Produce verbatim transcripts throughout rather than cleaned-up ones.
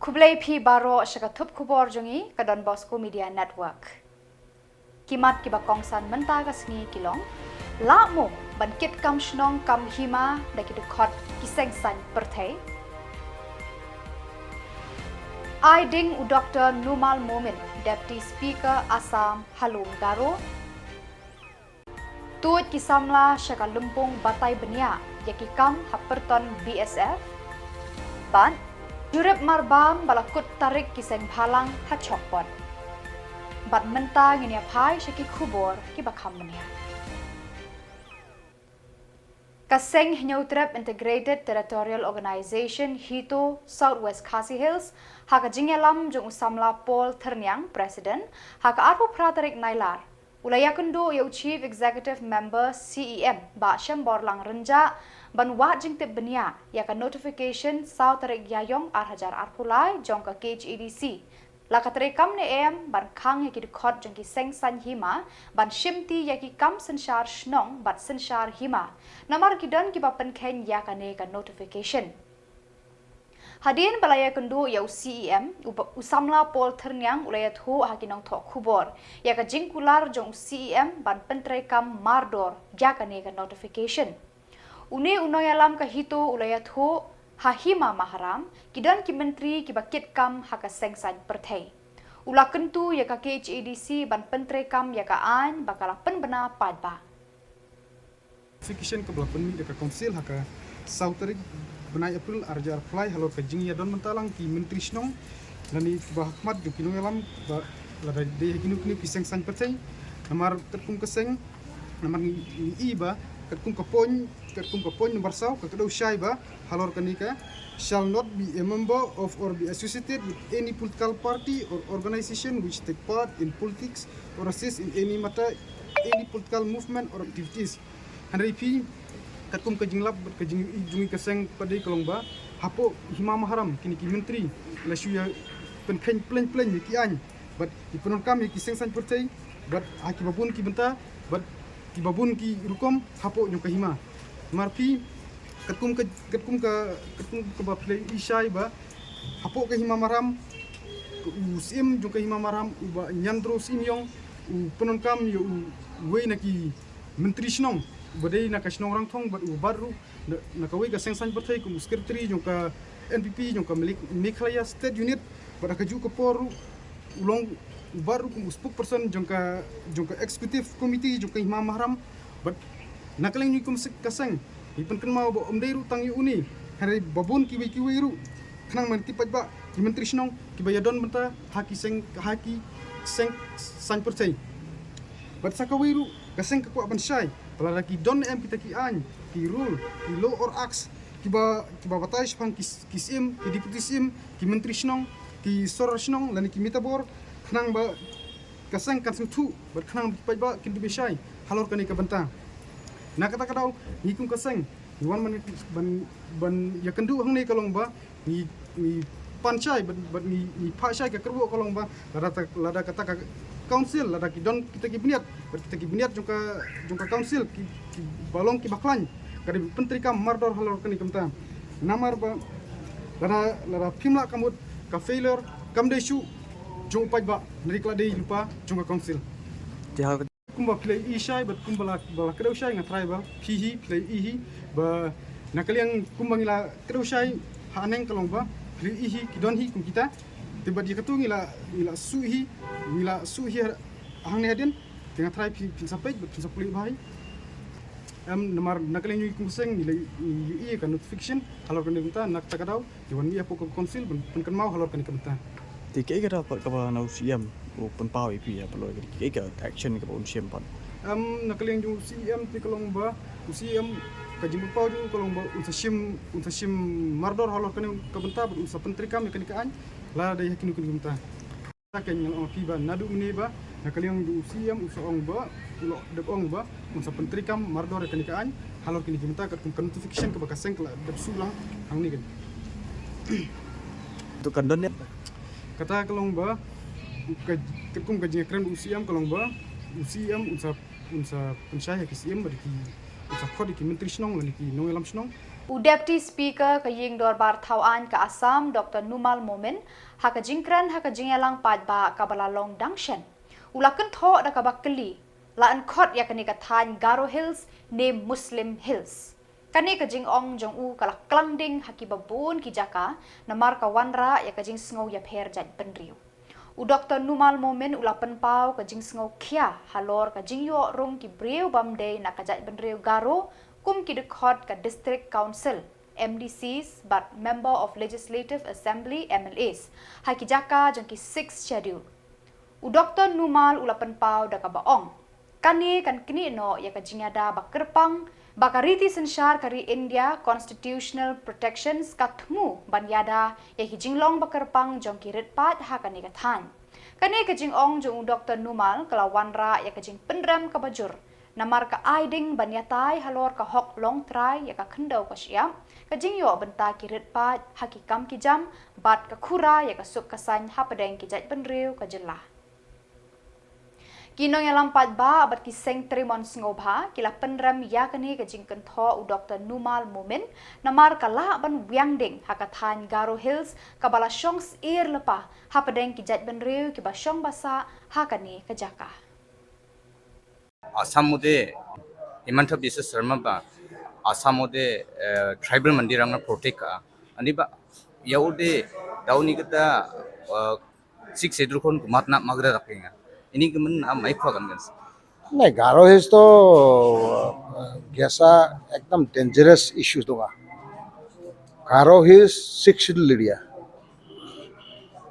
Khublei phi baroh sha ka thup khubor jong ngi ka Don Bosco Media Network. Ki mat kiba kongsan mynta ka sngi ki long: Lah mo ban kit kam shnong kam hima da ki dkhot ki seng saiñ pyrthei. Ai ding u Doktor Numal Momin, Deputy Speaker Assam ha Lum Garo. Tuid ki samla sha ka lympung batai bniah ïa ki kam ha pyrton B S F. Bad jurip marbam ba la kut tarik ki seng bhalang ha Chokpot. Bad mynta ngin ïa phai sha ki khubor kiba kham bniah. Ka seng Hynñiewtrep Integrated Territorial Organization HITO South West Khasi Hills, ha ka jingïalam jong u samla Paul Thyrniang, President, ha ka arphew phra tarik Nailar, u la ïakynduh ïa u Chief Executive Member, C E M, Bah Shemborlang Rynjah, ban wad jingtip bniah ïa ka notification saw tarik Ïaiong ar hajar arphew lai jong ka K H A D C. La ka treikam ne em ban khang ïa ki dkhot jong ki seng saiñ hima ban shimti ïa ki kam synshar shnong bad synshar hima, namar ki don kiba pynkheiñ ïa kane ka notification. Hadien ba la ïakynduh ïa u C E M, u ba-, u samla Paul Thyrniang u la ïathuh ha ki nongthoh khubor ïa ka jingkular jong u C E M ban pyntreikam mardor ïa kane ka notification. Une u nongïalam ka HITO u la ïathuh, ha hima Maharam ki don ki myntri kiba kit kam ha ka seng saiñ pyrthei. U la kyntu ïa ka K H A D C ban pyntreikam ïa ka aiñ ba ka la pynbna paidbah. Notification kaba la pynmih da ka Council ha ka saw tarik bnai April ar hajar arphew lai halor ka jingïadon bynta lang ki myntri shnong lane kiba ha khmat jong ki nongïalam ba lada dei ha kino kino ki seng saiñ pyrthei. Namar katkum ka seng, namar ngi, ngi i ba katkum ka point, katkum ka point number saw, ka kdew shai ba halor kane ka shall not be a member of or be associated with any political party or organization which take part in politics or assist in any matter, any political movement or activities. Hynrei phi, katkum ka jinglap bad ka jing, jong ngi ka seng pat dei ka long ba hapoh hima Maharam kine ki myntri la shu ïa pynkheiñ pleng pleng ïa ki aiñ bad ki pyndonkam ïa ki seng saiñ pyrthei bad ha kiba bun ki bynta bad kiba bun ki rukom hapoh jong ka hima. Namar phi, katkum ka, katkum ka, katkum kaba phi la i shai ba hapoh ka hima Maharam, u Syiem jong ka hima Maharam, u Bah Ñiandro Syiemiong, u pyndonkam ïa uwei na ki myntri shnong uba dei na ka shnong Rangthong bad uba bat ruh na, na kawei ka seng saiñ pyrthei kum u secretary jong ka N P P jong ka Malik-, Meghalaya State Unit bad ha kajuh ka por ruh u long uba bat ruh kum u spokesperson jong ka, jong ka executive committee jong ka hima Maharam. Bad na ka liang jong ngi kum se-, ka seng ngi pynkynmaw ba ym dei ruh tang ïa une, hynrei ba bun kiwei kiwei ruh khnang ban tip paidbah ki myntri shnong kiba ïadon bynta ha ki seng, ha ki seng saiñ pyrthei. Bad sa kawei ruh ka seng ka kwah ban shai ba lada ki don em kita ki aiñ, ki rule, ki law or acts kiba, kiba batai shaphang ki, ki Syiem, ki Deputy Syiem, ki myntri shnong, ki sordar shnong lane ki mitabor, khnang ba ka seng kan sngewthuh bad khnang ba ki paidbah kin dup ïa shai halor kane ka bynta. Na kata ka daw ngi kum ka seng ngi wan ban, ban, ban ïakynduh hangne ka long ba ngi, ngi pan shai bad, bad ngi, ngi phah shai ka kyrwoh ka long ba lada ta, lada kata ka Council, lada ki don kita ki bniat bad kita ki bniat jong ka, jong ka Council ki, kiba long kiba khlaiñ, ka dei ban pyntreikam mardor halor kane ka bynta. Namar ba lada, lada phim lah ka mut, ka failure kam dei shuh jong u paidbah, hynrei ka la dei lypa jong ka Council. Te ha kumba phi la i shai bad kumba la, ba la kdew shai, nga tharai ba phi hi phi la i hi ba na ka liang kumba ngi la kdew shai ha neng ka long ba phi la i hi ki don hi kum kita. Te bad ïa katu ngi la, ngi la suh hi, ngi la suh hi ha, hangne hadien. Te nga tharai phi, phin sa peit bad phin sa pule bha hi. Em, namar na ka liang jong ngi kum ka seng ngi la i, ngi ïohi ïa ka notification halor kane ka bynta. Na kata ka daw ngi wan mih hapoh ka Council ban pynkynmaw halor kane ka bynta. Te kaei ka daw pat kaba na u Syiem u pynpaw ïa phi ïa, pynlong ïa ka, kaei ka action kaba un shim pat? Em, na ka liang jong u Syiem te ka long ba u Syiem ka jingpynpaw jong u ka long ba un sa shim, un sa shim mardor halor kane ka bynta bad un sa pyntreikam ïa kane ka aiñ lada dei ha kino kino ki bynta. Ka, nga la ong ïa phi ba naduh mynne ba na ka liang jong u Syiem u sa ong ba, u la dep ong ba un sa pyntreikam mardor ïa kane ka aiñ halor kine ki bynta katkum ka notification kaba ka seng ka la dep suh lang hangne ka. To kan don ne? Kata ka long ba ka, katkum ka jingkren u Syiem ka long ba u Syiem un sa, un sa pynshai ha ki Syiem bad ki, un sa khot ïa ki myntri shnong lane ki nongïalam shnong U Deputy Speaker ka Ïing Dorbar Thawaiñ ka Assam, Doctor Numal Momin, ha ka jingkren ha ka jingïalang paidbah kaba la long dang shen, u la kynthoh da kaba kylli, la yn khot ïa kane ka thaiñ Garo Hills ne Muslim Hills. Kane ka jingong jong u ka la klang ding ha kiba bun ki jaka, namar ka wanrah ïa ka jingsngew ïapher jaitbynriew. U Doctor Numal Momin u la pynpaw ka jingsngew khia halor ka jingïoh rung ki briew bym dei na ka jaitbynriew Garo kum ki dkhot ka District Council, M D Cs bad Member of Legislative Assembly, M L As, ha ki jaka jong ki Sixth Schedule. U Doctor Numal u la pynpaw da kaba ong, kane kan knieh noh ïa ka jingïada ba kyrpang ba ka riti synshar ka ri India, constitutional protections, ka thmu ban ïada ïa ki jinglong ba kyrpang jong ki rit paid ha kane ka thaiñ. Kane ka jingong jong u Doctor Numal ka la wanrah ïa ka jingpynrem kaba jur, namar ka ai ding ban ïatai halor ka hok longtrai ïa ka khyndew ka shyiap, ka jingïoh bynta ki rit paid ha ki kam ki jam, bad ka khura ïa ka suk ka saiñ hapdeng ki jaitbynriew ka jylla. Ki nongïalam paidbah bad ki seng trei mon sngewbha ki la pynrem ïa kane ka jingkynthoh u Doctor Numal Momin, namar ka lah ban wiang ding ha ka thaiñ Garo Hills kaba la shong syier lypa hapdeng ki jaitbynriew kiba shong basa ha kane ka jaka. Assam mode Himanta Biswa Sarma ba Assam mode tribal mandirang na protect ka. Ani ba yaude dauni kata six edrukon kumat na magra rakenga. Ini kemen am mai kwa kan. Nahi, Garo Hills to gesa ekdam dangerous issue donga. Garo Hills Sixth Schedule area,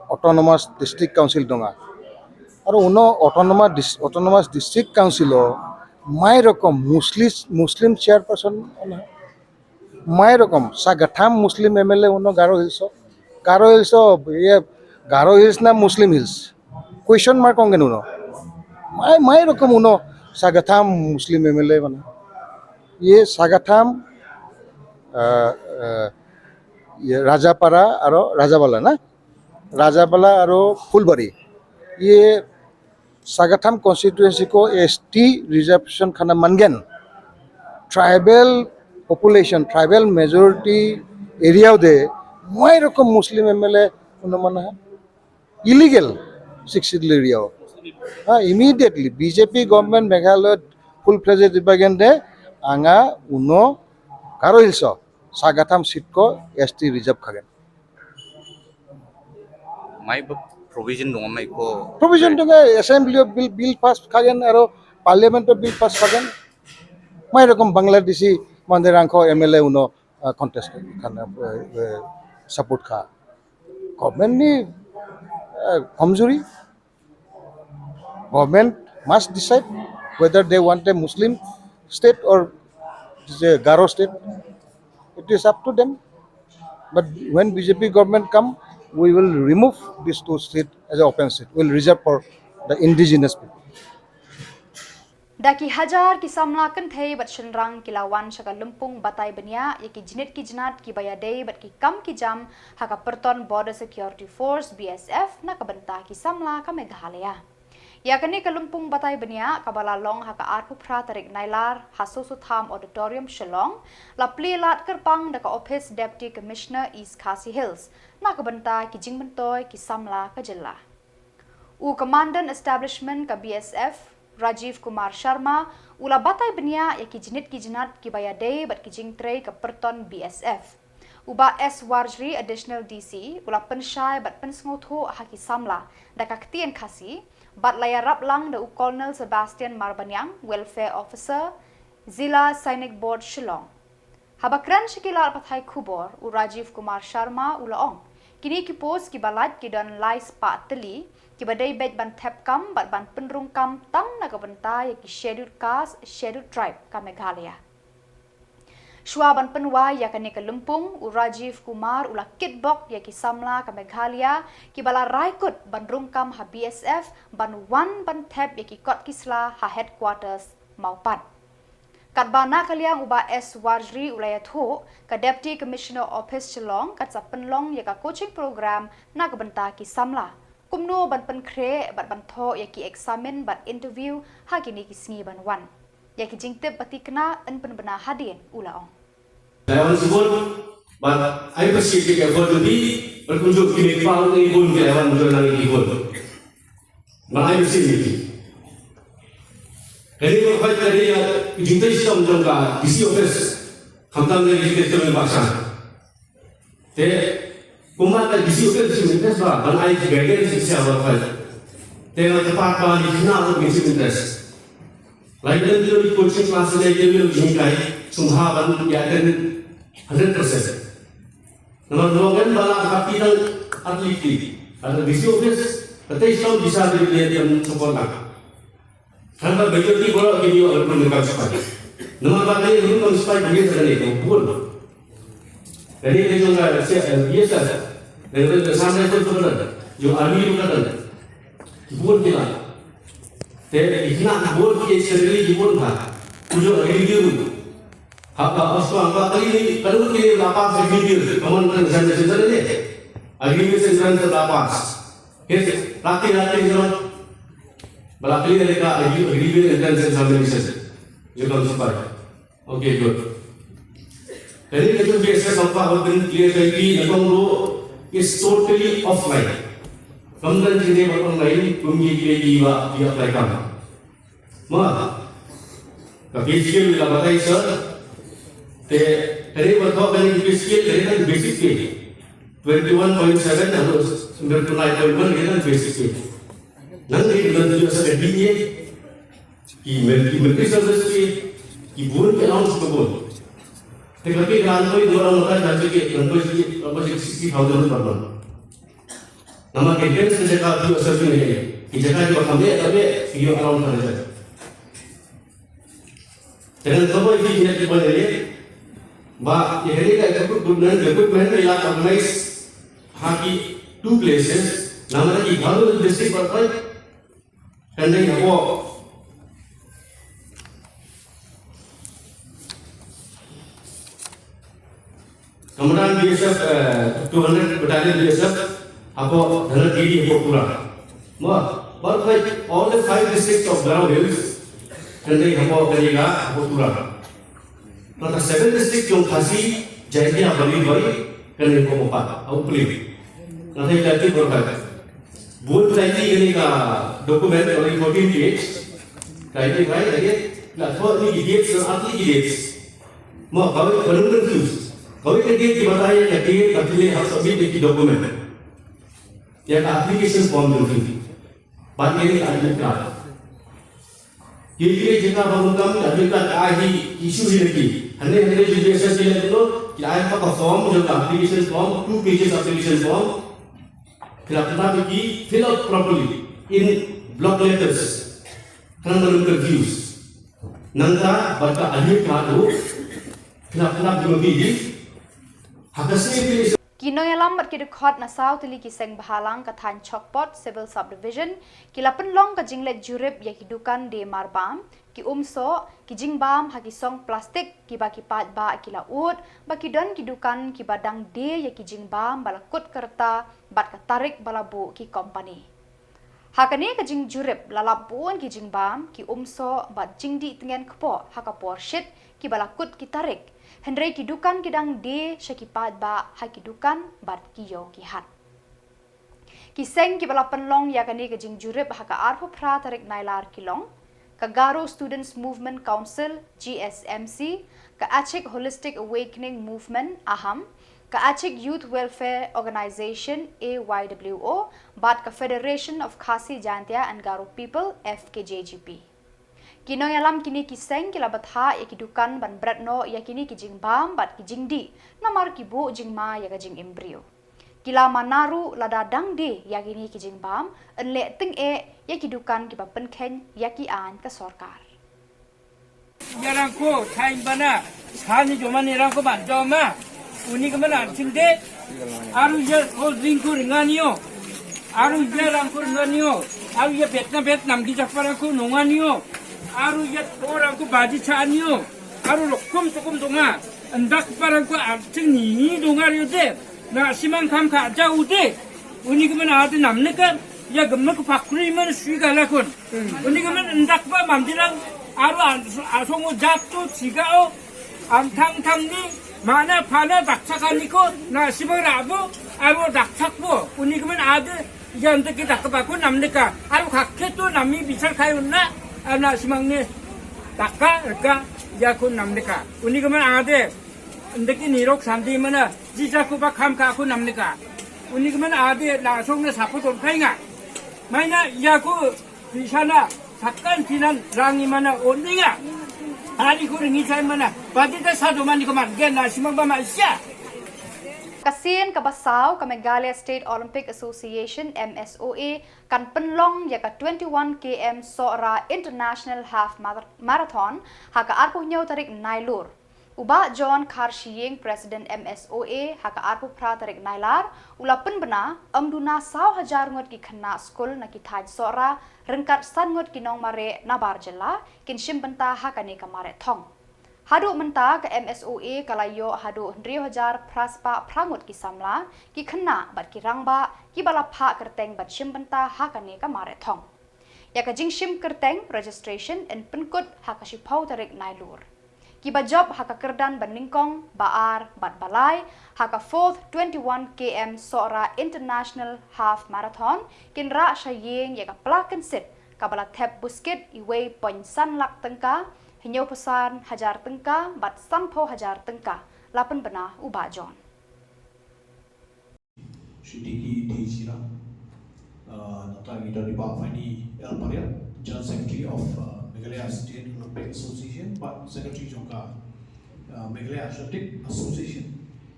Autonomous District Council donga. Aro uno Autonomous Dis- Autonomous District Council o mai rokom Muslim Muslim chairperson ona. Mai rokom sagatham Muslim M L A uno Garo Hills o. Garo Hills o ye Garo Hills na Muslim Hills. Question mark ong uno. Mai mai rokom uno sagatham Muslim M L A mana. Ye sagatham uh, uh, ye Rajapara aro Rajabala na. Rajabala aro Phulbari. Ye sagatham constituency ko S T reservation khana mangen. Tribal population, tribal majority area de mai rokom Muslim M L A uno mana. Illegal Sixth Schedule area. Ha, immediately B J P government Meghalaya full fledged ibagende anga uno Garo Hills o sagatham seat ko S T reserve khagen. Mai ba provision dong mai ko. Provision dong assembly o bill bill pass khagen aro parliament o bill pass khagen. Mai rokom Bangladeshi mandirang ko M L A uno uh, contest khana uh, uh, support kha. Government ni uh, kamzuri. Government must decide whether they want a Muslim state or a Garo state. It is up to them. But when B J P government come, we will remove these two seats as an open seat. We will reserve for the indigenous people. Da ki hajar ki samla kynthei bad shynrang ki la wan sha ka lympung batai bniah ïa ki jnit ki jnat kiba ïadei bad ki kam ki jam ha ka Pyrton Border Security Force, B S F, na ka bynta ki samla ka Meghalaya. Ïa kane ka lympung batai bniah kaba la long ha ka arphew phra tarik Nailar ha Soso Tham Auditorium, Shillong, la plie lad kyrpang da ka Office Deputy Commissioner East Khasi Hills na ka bynta ki jingmyntoi ki samla ka jylla. U Commandant Establishment ka B S F, Rajiv Kumar Sharma, u la batai bniah ïa ki jnit ki jnat kiba ïadei bad ki jingtrei ka Pyrton B S F. U Bah S Warjri, Additional D C, u la pynshai bad pynsngewthuh ha ki samla da ka ktien Khasi, bad la ïarap lang da u Colonel Sebastian Marbaniang, Welfare Officer, Zila Sainik Board, Shillong. Haba kren sha ki lad pathai khubor, u Rajiv Kumar Sharma u la ong, kine ki post kiba lait ki don lai spah tylli, kiba dei beit ban thep kam bad ban pynrung kam tang na ka bynta ïa ki Scheduled Caste, Scheduled Tribe ka Meghalaya. Shuwa ban pynwai ïa kane ka lympung, u Rajiv Kumar u la kitbok ïa ki samla ka Meghalaya kiba la rai kut ban rung kam ha B S F ban wan ban thep ïa ki kot ki sla ha headquarters Mawpat. Katba na ka liang u Bah S Warjri u la ïathuh, ka Deputy Commissioner Office Shillong kan sa pynlong ïa ka coaching program na ka bynta ki samla, kumno ban pynkhreh bad ban thoh ïa ki eksamin bad interview ha kine ki sngi ban wan. Ïa ki jingtip ba thikna yn pynbna hadien, u la ong. Taiwan support, but I appreciate the effort to be, but kun jok ki me pa ngi bun ki Taiwan jok nang ki bun. But I appreciate it. Kani ko khoi kani ya jingte system jong ka D C office. Khamtam ne jingte system ba sa. Te kumba ka D C office jingte ba ban ai guidance sa ba khoi. Te na ka pa ba ni na ko jingte. Lai len ïa ki coaching class ne ïa ki ïa ki kai sngewbha ban ïa attend hundred percent. Namar ngan ba la ka pi dang athlete. Ada D C office, kata Islam bisa di dia yang support lah. Kan ba bagi ti bola ki dia orang pun dekat sepai. Namar ba dia ni pun sepai dia sana ni pun. Jadi dia juga siap dia biasa. Dan dia sana pun pun ada. Juga ahli pun ada. Bun kila. Te ikna bun ki sendiri ki bun ha. Ujo agri biru. Haba oswa ba kali ni kalau kini la pass agri biru. Kaman kan sana sana ni. Agri biru sana sana la pass. Kes laki laki jero. Balak kali ni ka agri agri biru dan sana sana ni sana. Jukam sepai. Okay, good. Kani ka jong B S S Sampah ban pyn clear ka ïa ki na kong ruh is totally offline. Kam don jingdie bad online kum ki ki ki ba ki apply kam. Ma ka pay scale la batai sir. Te kani ba thok kani ki pay scale kani kan basic pay. Twenty one point seven haduh sembilan puluh nine point one kani kan basic pay. Nang ni ka don jingdie sa ka D A. Ki men ki men ki service ki ki bun ki allowance ki bun. Te ka ki kan koi dua orang makan dan ki kan koi ki kan koi sixty thousand per month. Nama ke ben se jaka tu service ni ki jaka ki ba kami tapi ki allowance kan jaka. Dengan koi ki ki ki bun ni ba ki hari ka equipment equipment ni la organize ha ki two places nama ki Garo district per Kandai hapoh Commandant B S F, eh, two hundred Battalion B S F hapoh Dhanad Giri hapoh Tura. Mo, but like all the five districts of Garo Hills, Kandai hapoh Kandai hapoh Tura. Nangta seven district jong Khasi, Jaintia, Bari, Bari, kane ko pat, au pli. Nangta ila ti berkat. Buat lagi kane ka document kali fourteen page. Lagi, lagi, lagi. La thot ni ki dates, la at ni ki dates. Mo, kawei ka confuse. Kawei ka date ki batai ka date ka pile hap submit ki document. Ya ka application form confuse. Ban eri admit card. Ki ki jaka ba mukam admit card ka hi issue hi lagi. Hane hane ji jesa ji lagi tu, ki ai ka form, jo ka application form, two pages application form. Fill up na ki, fill up properly in block letters. Kan belum confuse. Nangta bad ka admit card tu, fill up na ki. Ha ka same place. Ki nongïalam bad ki dkhot na saw tylli ki seng bhalang ka thaiñ Chokpot Civil Subdivision ki la pynlong ka jingleit jurip ïa ki dukan die marbam, ki umsoh, ki jingbam ha ki song plastik kiba ki paidbah ki la ud ba ki don ki dukan kiba dang die ïa ki jingbam ba la kut ka rta bad ka tarik ba la buh ki kompani. Ha kane ka jingjurip la lap bun ki jingbam, ki umsoh bad jingdih tngen kpoh ha ka por shit kiba la kut ki tarik. Hynrei ki dukan ki dang die sha ki paidbah ha ki dukan bad ki ïew ki hat. Ki seng kiba la pynlong ïa kane ka jingjurip ha ka arphew phra tarik Nailar ki long ka Garo Students Movement Council, G S M C, ka Achik Holistic Awakening Movement, AHAM, ka Achik Youth Welfare Organization, A Y W O, bad ka Federation of Khasi Jaintia and Garo People, F K J G P. Ki nongïalam kine ki seng ki la bthah ïa ki dukan ban bret noh ïa kine ki jingbam bad ki jingdih namar ki buh jingma ïa ka jingim briew. Ki la mana ruh lada dang die ïa kine ki jingbam, yn leh tyngeh ïa ki dukan kiba pynkheiñ ïa ki aiñ ka sorkar. Ïa rangko thaiñ bana, hani jomane rangko ban joma. Uni ka mana chingde. Aru ïa cold drink ko ringanio. Aru ïa rangko ringanio. Aru ïa bet na bet nam ki jakpa rangko nonganio. Aru ïa to rangko baji chanio. Aru rokom tokom donga. Ndak pa rangko arching ni donga rio de. Na simang kam ka ja ude. Uni ka mana ati nam ne ka. Ïa gemme ka pakri mana sui ka lakon. Uni ka mana ndak pa mam dilang. Aru asong o jat to chiga o. Am thang thang ni. Mana phana daksa kani ko na sibang rabu, abo daksak bo. Uni kemen ade, jan te kita ke bakun nam deka. Abo kakke tu nami bichar kayu na, na simang ni. Taka, reka, ya kun nam deka. Uni kemen ade, ndeki nirok sandi mana, jija ku ba kham ka kun nam deka. Uni kemen ade, na song na sapu ton kai nga. Maina, ya ku, Pisana, sakan pinan rangi mana oninga. Ani ku ringi sai mana. Pati ta sado mani ko man gen na simang ba ma sia. Ka sien kaba saw ka Meghalaya State Olympic Association, M S O A, kan pynlong ïa ka twenty-one K M Sohra International Half Mar-, Marathon ha ka arphew hynñiew tarik Nailur. U Bah John Kharshiing, President M S O A, ha ka arphew phra tarik Nailar, u la pynbna, ym duna saw hajar ngut ki khynnah skul na ki thaiñ Sohra, ryngkat san ngut ki nongmareh nabar jylla, kin shim bynta ha kane ka mareh thong. Haduh mynta ka M S O A ka la ïoh haduh hynriew hajar phra spah phra ngut ki samla, ki khynnah bad ki rangbah, kiba la phah kyrteng ban shim bynta ha kane ka mareh thong. Ïa ka jingshim kyrteng, registration, yn pynkut ha ka shiphew tarik Nailur. Kiba jop ha ka kyrdan ba nyngkong, ba ar, bad ba lai, ha ka fourth twenty-one K M Sohra International Half Marathon, kin rah sha ïing ïa ka pla kynsit, kaba la thep buskit iwei point san lak tyngka, hynñiewphew san hajar tyngka, bad sanphew hajar tyngka, la pynbna u Bah John. Shri Diki Dejira, uh, nangta ngi don i Bah Fani L Pariat, General Secretary of, uh, Meghalaya State Olympic Association, bad Secretary jong ka, uh, Meghalaya Athletic Association.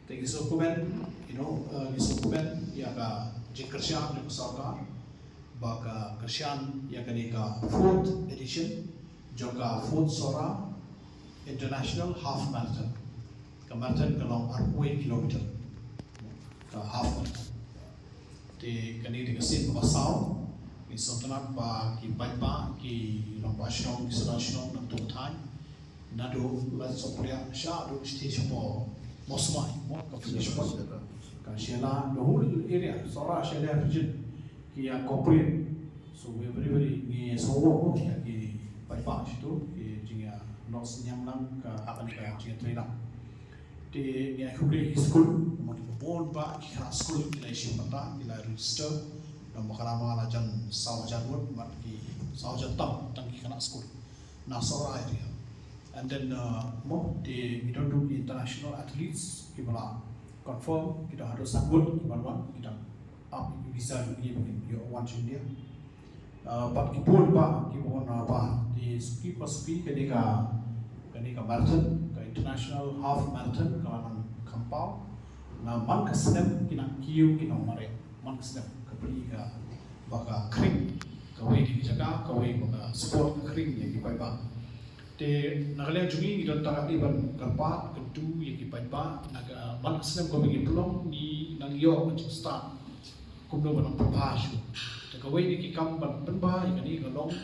Te ngi sngewkmen, you know, uh, ngi sngewkmen ïa ka jingkyrshan jong ka sorkar ba ka kyrshan ïa kane ka fourth edition jong ka fourth Sohra International Half Marathon. Ka marathon ka long arphew kilometer. Ka half marathon. Te kane te ka sien kaba saw, ngi sngewtynnat ba ki paidbah, ki rangbah shnong, ki sordar shnong, na ka thaiñ, naduh Laitumkhrah shaduh shatei shapoh Mawsmai, mo, ka finish point. Ka Shella, the whole area, Sohra Shella region, ki ïa cooperate. So we very very ngi sngewbha ïa ki paidbah shatu, ki jingïa, ngi sngewbha lang ka, ha kane ka jingïatreilang. Te ngi ai khublei ki skul, namar ki bun bah ki khynnah skul ki la shim bynta, ki la register. Namar ka la ma la jan saw hajar ngut, namar ki saw hajar tam tang ki khynnah skul na Sohra area. And then, uh, mo, te ngi don ruh ki international athletes kiba la confirm, ki don haduh san ngut kiba la wan, ki dang ap ïa ki visa jong ki ba kin ïoh wan sha India. Uh, bad ki bun bah kiba wan, uh, bah, te suki pa suki kane ka, kane ka marathon, ka international half marathon ka la nang kham paw. Na man ka snem ki nang kiew ki nongmareh, man ka snem, ka plie ka ba ka khring, kawei ka jaka, kawei ba ka sport ka khring ïa ki paidbah. Te na ka liang jong ngi, ngi don tang ïa ban kyrpad kyntu ïa ki paidbah, na ka man ka snem kaba ngi pynlong, ngi nang ïoh ka jingstad kumno ban nang pynbha shuh. Te kawei na ki kam ban pynbha ïa kane ka long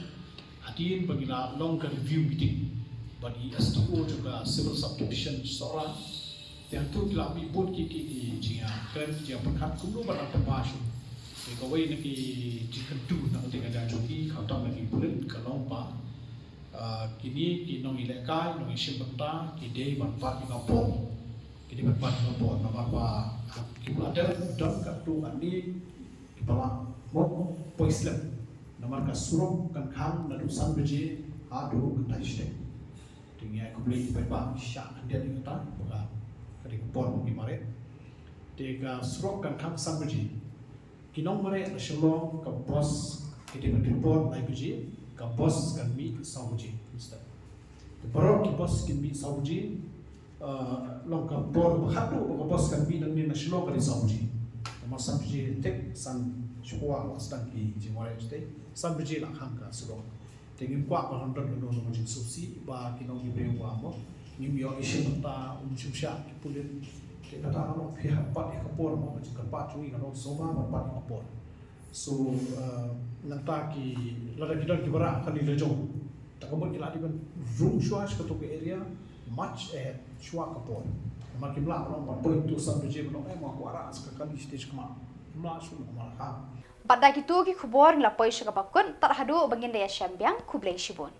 hadien ba ngi la long ka review meeting bad i S D O jong ka Civil Subdivision Sohra. Te hangto ki la mih bun ki, ki, ki jingïakren, jingïapyrkhat kumno ban nang pynbha shuh. Te kawei na ki jingkyntu na ka liang jong ki, khamtam na ki pulit, ka long ba, ah, kine ki nongïalehkai, nongïashim bynta, ki dei ban bat ïa ka por. Ki dei ban bat ïa ka por, namar ba, ah, kiba la dep don katto katne kiba la mih poi slem. Namar ka surok kan khang naduh san baje haduh khyndai shiteng. Te ngi ai khublei ïa ki paidbah, shah khyndiat ïa kata, ba ka dei ka por ba ki mareh. Te ka surok kan khang san baje. Ki nongmareh na Shillong, ka bus, ki dei ban report lai baje, ka bus kan mih saw baje, mister. Te baroh ki bus kin mih saw baje, uh, long ka por ba khatduh ba ka bus kan mih nangne na Shillong ka dei saw baje. Namar san baje thik, san shiphew la sdang ki jingmareh shatei, san baje la khang ka surok. Te ngim kwah ban don kano kano ka jingsngewsih ba ki nongïabriew ba mo, ngim ïoh ïashim bynta, um shymshah ki pulit. Te kata ka long phi hap bat ïa ka por mo, ka jingkyrpad jong ngi ka long sngewbha ban bat ïa ka por. So, uh, nangta ki, lada ki don kiba rah kane la jong, te ka mut ki lah dei ban rung shuwa sha kato ka area much ahead, shuwa ka por. Namar kim lah ban ong ban poi to san baje ban ong, eh, ma kwah rah sa ka kali stage kma. Kim lah shuh, kim lah. Bad da kito ki khubor ngi la poi sha kaba kut, tad haduh ba ngin da ïashem biang, khublei shibun.